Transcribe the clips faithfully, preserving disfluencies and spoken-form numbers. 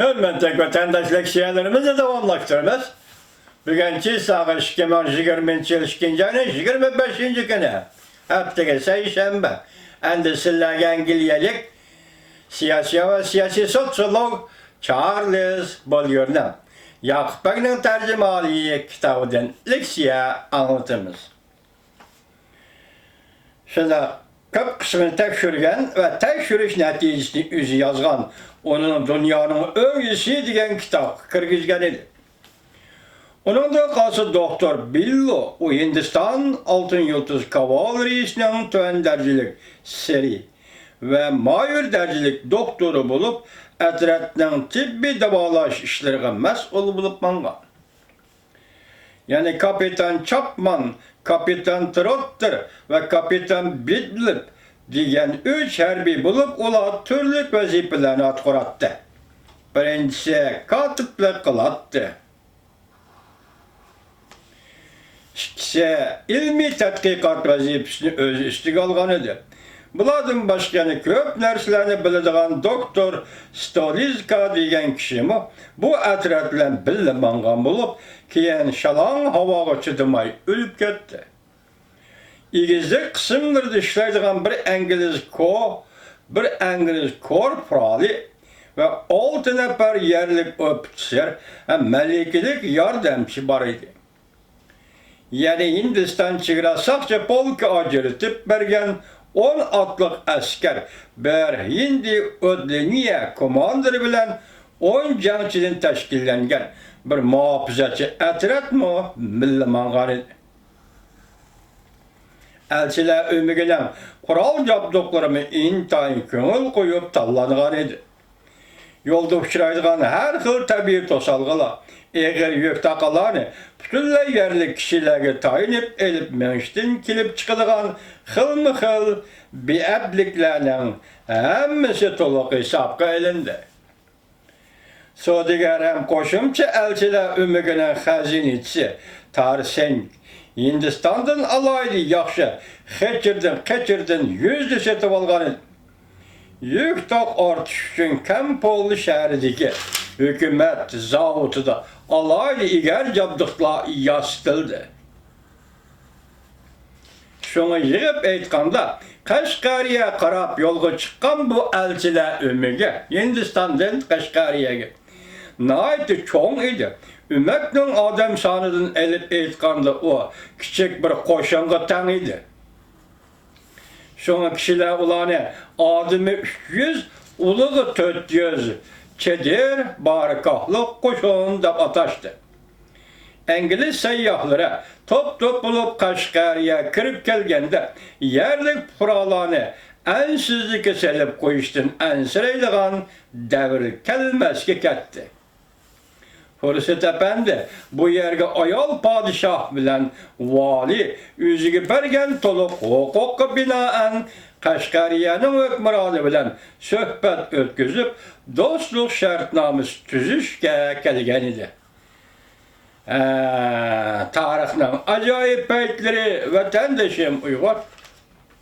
ھۆرمەتلىك ۋەتەنداش، لېكسىيەلىرىمىزنى داۋاملاشتۇرىمىز. بۈگۈن چىساغا ئىككى مىڭ يىگىرمىنچى يىل ئىككىنچى ئاينىڭ يىگىرمە بەشىنچى كۈنى، ھەپتىگە سەيشەنبە. ئەمدى سىلەرگە ئەنگلىيەلىك سىياسىي ۋە سىياسىي سوتسىيولوگ چارلىز بوليۇرنىڭ ياقۇپ بەگنىڭ تەرجىمىھالى كىتابىدىن لېكسىيە ئاڭلىتىمىز. شۇنداق كۆپ قىسمىنى تەكشۈرگەن ۋە تەكشۈرۈش نەتىجىسىنى ئۆزى يازغان، ئۇنىڭ دۇنيانىڭ ئۆگزىسى دېگەن كىتابقا كىرگۈزگەن ئىدى. ئۇنىڭدىن قالسا دوختۇر بىللو، ئۇ ھىندىستان ئالتۇن يۇلتۇز كاۋالېرىيىسىنىڭ تۆۋەن دەرىجىلىك سېرى ۋە مايور دەرىجىلىك دوختۇرى بولۇپ، ئەترەتنىڭ تېببىي داۋالاش ئىشلىرىغا مەسئۇل بولۇپ ماڭغان. يەنى كاپىتان چاپمان، كاپىتان تروتتېر ۋە كاپىتان بىدلىپ دېگەن ئۈچ ھەربىي بولۇپ، ئۇلار تۈرلۈك ۋەزىپىلەرنى ئاتقۇراتتى. بىرىنچىسى كاتىپلىق قىلاتتى. ئىككىسى ئىلمىي تەتقىقات ۋەزىپىسىنى ئۆز ئۈستىگە ئالغان ئىدى. بۇلاردىن باشقا يەنە كۆپ نەرسىلەرنى بىلىدىغان دوكتور ستولىزكا دېگەن كىشىمۇ بۇ ئەترەت بىلەن بىللە ماڭغان بولۇپ، كېيىن شالاڭ ھاۋاغا چىدىماي ئۆلۈپ كەتتى. ئېگىزلىك قىسىملىرىدا ئىشلەيدىغان بىر ئىنگلىز كو-، بىر ئىنگلىز كورپرالى ۋە ئالتە نەپەر يەرلىك ئوفىتسېر ھەم مەلىكىلىك ياردەمچى بار ئىدى. يەنى ھىندىستان چېگرا ساقچى پولكى ئاجرىتىپ بەرگەن ئون ئاتلىق ئەسكەر، بىر ھىندى ئوتلىنىيە كوماندىرى بىلەن ئون جەڭچىدىن تەشكىللەنگەن بىر مۇھاپىزەتچى ئەترەتمۇ بىللە ماڭغان ئىدى. ئەلچىلەر ئۆمىكىنىڭ قورال جابدۇقلىرىمۇ ئىنتايىن كۆڭۈل قويۇپ تاللانغان ئىدى. يولدا ئۇچرايدىغان ھەر خىل تەبىئىي توسالغۇلار، ئېغىر يۈك تاقالارنى پۈتۈنلەي يەرلىك كىشىلەرگە تايىنىپ ئېلىپ مېڭىشتىن كېلىپ چىقىدىغان خىلمۇ خىل بىئەپلىكلەرنىڭ ھەممىسى تولۇق ھېسابقا ئېلىندى. سودىگەر ھەم قوشۇمچە ئەلچىلەر ئۆمىكىنىڭ خەزىنىچىسى تارسېنگ ھىندىستاندىن ئالاھىدە ياخشى خېچىردىن، قېچىردىن يۈزنى سېتىۋالغان ئىدى. يۈك تاق ئارتىش ئۈچۈن كەمپول شەھىرىدىكى ھۆكۈمەت زاۋۇتىدا ئالاھىدە ئېگەر جابدۇقلار ياسىتىلدى. شۇڭا يىغىپ ئېيتقاندا، قەشقەرىيە قاراپ يولغا چىققان بۇ ئەلچىلەر ئۆمىكى ھىندىستاندىن قەشقەرىيەگە ناھايىتى چوڭ ئىدى. ئۆمەكنىڭ ئادەم سانىدىن ئېلىپ ئېيتقاندا، ئۇ كىچىك بىر قوشۇنغا تەڭ ئىدى. شۇڭا كىشىلەر ئۇلارنى ئادىمى ئۈچ يۈز، ئۇلىغا تۆت يۈز چېدىر باركاھلىق قوشۇن دەپ ئاتاشتى. ئىنگلىز سەيياھلىرى توپ-توپ بولۇپ قەشقەرىيەگە كىرىپ كەلگەندە، يەرلىك پۇقرالارنى ئەنسىزلىككە سېلىپ قويۇشتىن ئەنسىرەيدىغان دەۋر كەلمەسكە كەتتى. خۇرسەت ئەپەندى بۇ يەرگە ئايال پادىشاھ بىلەن ۋالىي ئۆزىگە بەرگەن تولۇق ھوقۇققا بىنائەن قەشقەرىيەنىڭ ھۆكۈمرانى بىلەن سۆھبەت ئۆتكۈزۈپ، دوستلۇق شەرتنامىسى تۈزۈشكە كەلگەن ئىدى. ھە، تارىخنىڭ ئاجايىپ پەيتلىرى، ۋەتەندىشىم ئۇيغۇر.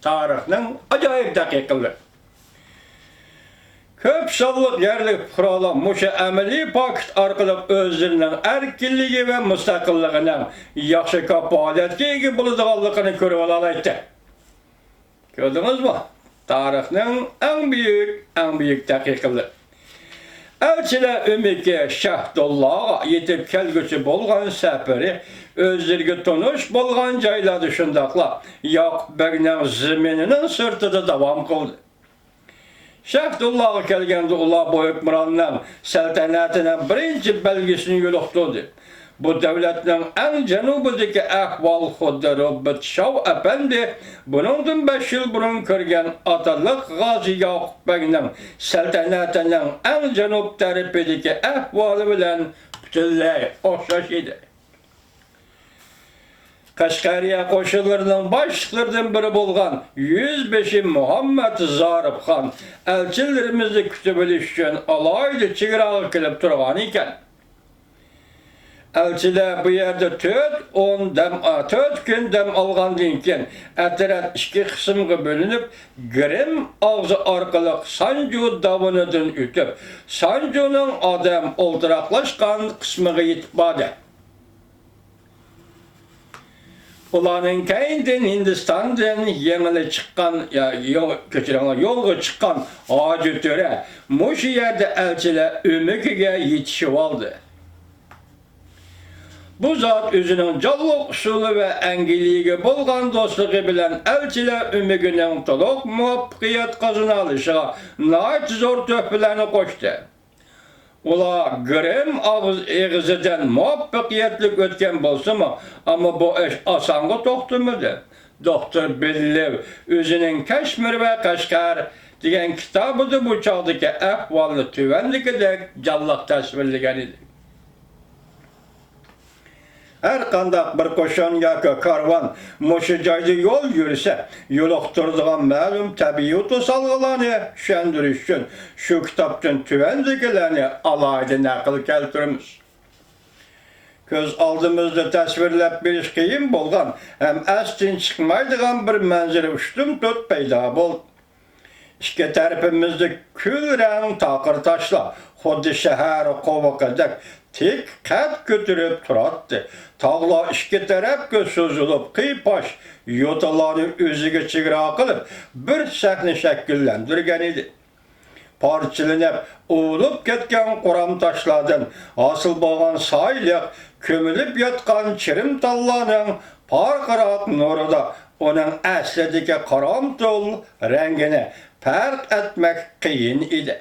تارىخنىڭ ئاجايىپ دەقىقىلىرى. كۆپ سانلىق يەرلىك پۇقرالار مۇشۇ ئەمەلىي پاكىت ئارقىلىق ئۆزلىرىنىڭ ئەركىنلىكى ۋە مۇستەقىللىقىنىڭ ياخشى كاپالەتكە ئىگە بولىدىغانلىقىنى كۆرۈۋالالايتتى. كۆردىڭىزمۇ؟ تارىخنىڭ ئەڭ بۈيۈك، ئەڭ بۈيۈك دەقىقىلىرى. ئەلچىلەر ئۆمىكى شاھدۇللاغا يېتىپ كەلگۈچە بولغان سەپىرى ئۆزلىرىگە تونۇش بولغان جايلاردا، شۇنداقلا ياقۇپ بەگنىڭ زېمىنىنىڭ سىرتىدا داۋام قىلدى. شاھدۇللاغا كەلگەندە، ئۇلار بۇ ھۆكۈمراننىڭ سەلتەنەتىنىڭ بىرىنچى بەلگىسىنى يولۇقتۇردى. بۇ دۆلەتنىڭ ئەڭ جەنۇبىدىكى ئەھۋال خۇددى روبېرت شاۋ ئەپەندى بۇنىڭدىن بەش يىل بۇرۇن كۆرگەن ئاتىلىق غازى ياقۇپ بەگنىڭ سەلتەنەتىنىڭ ئەڭ جەنۇب تەرىپىدىكى ئەھۋالى بىلەن پۈتۈنلەي ئوخشاش ئىدى. قەشقەرىيە قوشۇنلىرىنىڭ باشلىقلىرىدىن بىرى بولغان يۈزبېشى مۇھەممەد زارىپ خان ئەلچىلىرىمىزنى كۈتۈۋېلىش ئۈچۈن ئالاھىدە چېگراغا كېلىپ تۇرغان ئىكەن. ئەلچىلەر بۇ يەردە تۆت ئون دەم، تۆت كۈن دەم ئالغاندىن كېيىن، ئەترەت ئىككى قىسىمغا بۆلۈنۈپ، گىرىم ئاغزى ئارقىلىق سانجۇ داۋىنىدىن ئۆتۈپ، سانجۇنىڭ ئادەم ئولتۇراقلاشقان قىسمىغا يېتىپ باردى. ئۇلارنىڭ كەينىدىن ھىندىستاندىن يېڭىلا چىققان، يا، يو-، كەچۈرۈڭلار، يولغا چىققان ھاجى تۆرە مۇشۇ يەردە ئەلچىلەر ئۆمىكىگە يېتىشىۋالدى. بۇ زات ئۆزىنىڭ جانلىق ئۇسۇلى ۋە ئەنگلىيەگە بولغان دوستلۇقى بىلەن ئەلچىلەر ئۆمىكىنىڭ تولۇق مۇۋەپپەقىيەت قازىنالىشىغا ناھايىتى زور تۆھپىلەرنى قوشتى. ئۇلار گىرىم ئاغ-، ئېغىزىدىن مۇۋەپپەقىيەتلىك ئۆتكەن بولسىمۇ، ئەمما بۇ ئىش ئاسانغا توختىمىدى. دوختۇر بېللېۋ ئۆزىنىڭ كەشمىر ۋە قەشقەر دېگەن كىتابىدا بۇ چاغدىكى ئەھۋالنى تۆۋەندىكىدەك جانلىق تەسۋىرلىگەن ئىدى. ھەر قانداق بىر قوشۇن ياكى كارۋان مۇشۇ جايدا يول يۈرسە، يولۇقتۇرىدىغان مەلۇم تەبىئىي توسالغۇلارنى چۈشەندۈرۈش ئۈچۈن شۇ كىتابتىن تۆۋەندىكىلەرنى ئالاھىدە نەقىل كەلتۈرىمىز. كۆز ئالدىمىزدا تەسۋىرلەپ بېرىش قىيىن بولغان ھەم ئەستىن چىقمايدىغان بىر مەنزىرە ئۇشتۇمتۇت پەيدا بولدى. ئىككى تەرىپىمىزدە كۈل رەڭ تاقىر تاشلار، خۇددى شەھەر قوۋۇقىدەك تىك قەد كۆتۈرۈپ تۇراتتى. تاغلار ئىككى تەرەپكە سوزۇلۇپ، قىيپاش يوتىلارنى ئۆزىگە چېگرا قىلىپ، بىر سەھنە شەكىللەندۈرگەن ئىدى. پارچىلىنىپ، ئۇۋۇلۇپ كەتكەن قۇرام تاشلاردىن ھاسىل بولغان سايىلىق، كۆمۈلۈپ ياتقان چىرىم تاللارنىڭ پارقىراق نۇرىدا ئۇنىڭ ئەسلىدىكى قارامتۇل رەڭگىنى پەرق ئەتمەك قىيىن ئىدى.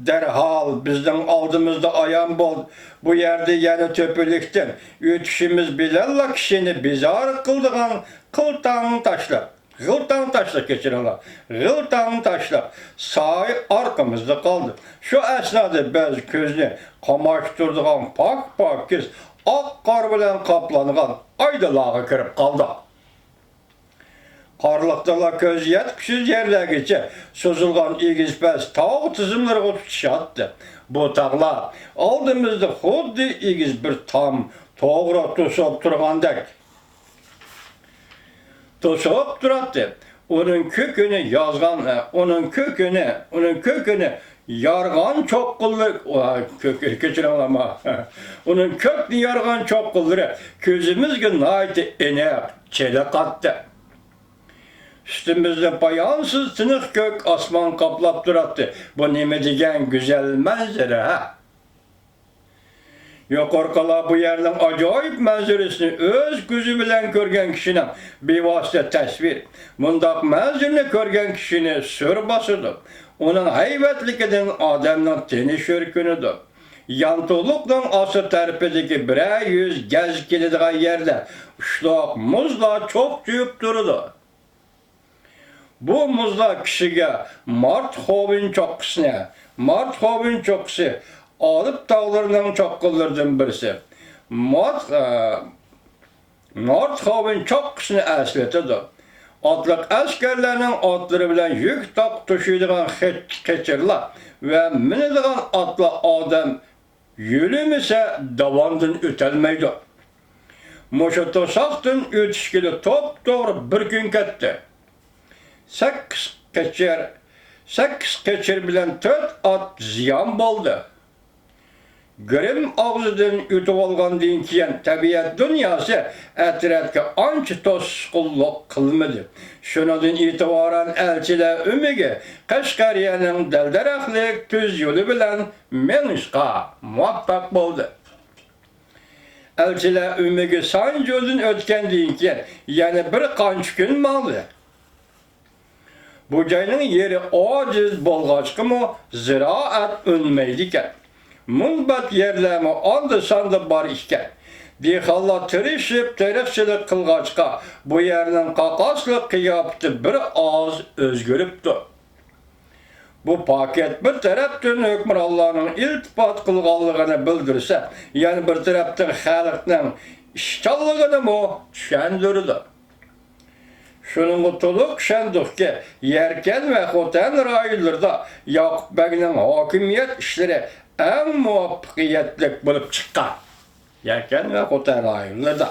دەرھال بىزنىڭ ئالدىمىزدا ئايان بولدى. بۇ يەردە يەنە تۆپىلىكتىن ئۆتۈشىمىز بىلەنلا كىشىنى بىزار قىلىدىغان قىلتاڭ تاشلىق، غىلتاڭ تاشلىق، كەچۈرۈڭلار، غىلتاڭ تاشلىق سايە ئارقىمىزدا قالدى. شۇ ئەسنادا بىز كۆزنى قاماشتۇرىدىغان پاك-پاكىز ئاق قار بىلەن قاپلانغان ئايدىلارغا كىرىپ قالدۇق. قارلىقتىلا كۆز يەتكۈسىز يەرلەرگىچە سوزۇلغان ئېگىز-پەس تاغ تىزىملىرىغا تۇتىشاتتى. بۇ تاغلار ئالدىمىزدا خۇددى ئېگىز بىر تام توغرا توسۇپ تۇرغاندەك توسۇپ تۇراتتى. ئۇنىڭ كۆكىنى يازغان، ئۇنىڭ كۆكىنى، ئۇنىڭ كۆكىنى يارغان چوققىلىرى، ۋاي، كۆك-، كەچۈرۈڭلارما. ئۇنىڭ كۆكنى يارغان چوققىلىرى كۆزىمىزگە ناھايىتى ئېنىق چېلىقاتتى. ئۈستىمىزنى پايانسىز تىنىق كۆك ئاسمان قاپلاپ تۇراتتى. بۇ نېمە دېگەن گۈزەل مەنزىرە، ھە؟ يۇقىرىقىلار بۇ يەرنىڭ ئاجايىپ مەنزىرىسىنى ئۆز كۆزى بىلەن كۆرگەن كىشىنىڭ بىۋاسىتە تەسۋىرى. مۇنداق مەنزىرىنى كۆرگەن كىشىنى سۈر باسىدۇ. ئۇنىڭ ھەيۋەتلىكىدىن ئادەمنىڭ تېنى شۈركۈنىدۇ. يانتۇلۇقنىڭ ئاستى تەرىپىدىكى بىرەر يۈز گەز كېلىدىغان يەردە ئۇچلۇق مۇزلار چوقچىيىپ تۇرىدۇ. بۇ مۇزلار كىشىگە مارتخوۋېن چوققىسىنى، مارتخوۋېن چوققىسى ئالپ تاغلىرىنىڭ چوققىلىرىدىن بىرسى، مارت-، ئە، مارتخوۋېن چوققىسىنى ئەسلىتىدۇ. ئاتلىق ئەسكەرلەرنىڭ ئاتلىرى بىلەن يۈك تاق توشۇيدىغان قېچ-، قېچىرلار ۋە مىنىدىغان ئاتلار ئادەم يۆلىمىسە داۋاندىن ئۆتەلمەيدۇ. مۇشۇ توساقتىن ئۆتۈشكىلى توپتوغرا بىر كۈن كەتتى. سەككىز قېچىر، سەككىز قېچىر بىلەن تۆت ئات زىيان بولدى. گىرىم ئاغزىدىن ئۆتۈۋالغاندىن كېيىن، تەبىئەت دۇنياسى ئەترەتكە ئانچە توسقۇنلۇق قىلمىدى. شۇنىڭدىن ئېتىبارەن ئەلچىلەر ئۆمىكى قەشقەرىيەنىڭ دەل-دەرەخلىك تۈز يولى بىلەن مېڭىشقا مۇۋەپپەق بولدى. ئەلچىلەر ئۆمىكى سانجۇدىن ئۆتكەندىن كېيىن، يەنە بىر قانچە كۈن ماڭدى. بۇ جاينىڭ يېرى ئاجىز بولغاچقىمۇ، زىرائەت ئۈنمەيدىكەن. مۇنبەت يەرلەرمۇ ئاندا-ساندا بار ئىكەن. دېھقانلار تىرىشىپ تېرىقچىلىق قىلغاچقا، بۇ يەرنىڭ قاقاسلىق قىياپىتى بىر ئاز ئۆزگىرىپتۇ. بۇ پاكىت بىر تەرەپتىن ھۆكۈمرانلارنىڭ ئىلتىپات قىلغانلىقىنى بىلدۈرسە، يەنە بىر تەرەپتىن خەلقنىڭ ئىشچانلىقىنىمۇ چۈشەندۈرىدۇ. شۇنىڭغا تولۇق ئىشەندۇقكى، يەركەن ۋە خوتەن رايونلىرىدا ياقۇپ بەگنىڭ ھاكىمىيەت ئىشلىرى ئەڭ مۇۋەپپەقىيەتلىك بولۇپ چىققان. يەكەن ۋە خوتەن رايونلىرىدا.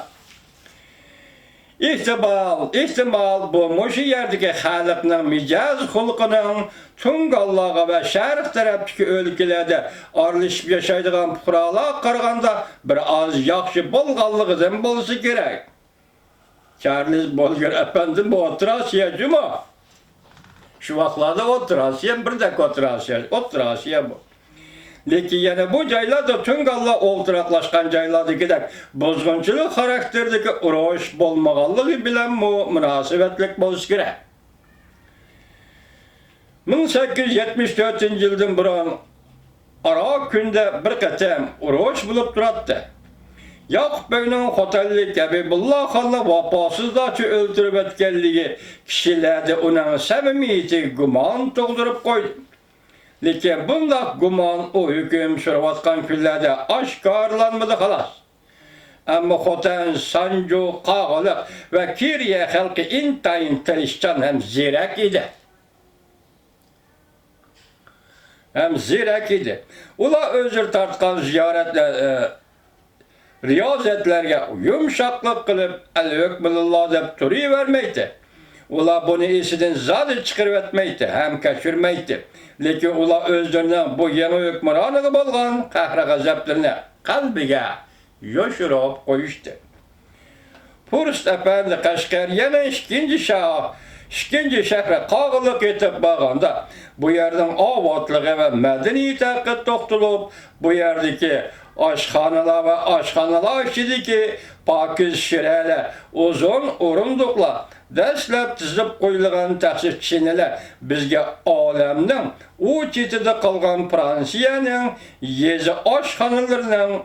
ئېھتىمال، ئېھتىمال، بۇ مۇشۇ يەردىكى خەلقنىڭ مىجەز خۇلقىنىڭ تۇڭگانلارغا ۋە شەرق تەرەپتىكى ئۆلكىلەردە ئارىلىشىپ ياشايدىغان پۇقرالارغا قارىغاندا بىر ئاز ياخشى بولغانلىقىدىن بولسا كېرەك. چارلىز بولگېر ئەپەندىم، بۇ ئوتتۇرا ئاسىيا جۇمۇ. شۇ ۋاقىتلاردا ئوتتۇرا ئاسىيا، بىردەك ئوتتۇرا ئاسىيا، ئوتتۇرا ئاسىيا بۇ. لېكىن يەنە بۇ جايلاردا تۇڭگانلار ئولتۇراقلاشقان جايلاردىكىدەك بۇزغۇنچىلىق خاراكتېرىدىكى ئۇرۇش بولمىغانلىقى بىلەنمۇ مۇناسىۋەتلىك بولسا كېرەك. مىڭ سەككىز يۈز يەتمىش تۆتىنچى يىلدىن بۇرۇن ئارا كۈندە بىر قېتىم ئۇرۇش بولۇپ تۇراتتى. ياقۇپ بەگنىڭ خوتەنلىك ھەبىبۇللا خاننى ۋاپاسىزلارچە ئۆلتۈرۈۋەتكەنلىكى كىشىلەردە ئۇنىڭ سەمىمىيىتىگە گۇمان تۇغدۇرۇپ قويدى. لېكىن بۇنداق گۇمان ئۇ ھۆكۈم سۈرۈۋاتقان كۈنلەردە ئاشكارىلانمىدى، خالاس. ئەمما خوتەن، سانجۇ، قاغىلىق ۋە كېرىيە خەلقى ئىنتايىن تىرىشچان ھەم زېرەك ئىدى. ھەم زېرەك ئىدى. ئۇلار ئۆزلىرى تارتقان زىيارەتلەر، ئە، رىيازەتلەرگە يۇمشاقلىق قىلىپ، ئەلھۆكمىللا دەپ تۇرۇۋەرمەيتتى. ئۇلار بۇنى ئېسىدىن زادى چىقىرىۋەتمەيتتى ھەم كەچۈرمەيتتى. لېكىن ئۇلار ئۆزلىرىنىڭ بۇ يېڭى ھۆكۈمرانىغا بولغان قەھرى-غەزەپلىرىنى قەلبىگە يوشۇرۇپ قويۇشتى. پۇرست ئەپەندى قەشقەرىيەنىڭ ئىككىنچى شاھ، ئىككىنچى شەھىرى قاغىلىققا يېتىپ بارغاندا، بۇ يەرنىڭ ئاۋاتلىقى ۋە مەدەنىيىتى ھەققىدە توختىلىپ، بۇ يەردىكى ئاشخانىلار ۋە ئاشخانىلار ئىچىدىكى پاكىز شىرەلەر، ئۇزۇن ئورۇندۇقلار، دەسلەپ تىزىپ قويۇلغان تەخسە چىنىلەر بىزگە ئالەمنىڭ ئۇ چېتىدە قالغان فرانسىيەنىڭ يېزا ئاشخانىلىرىنىڭ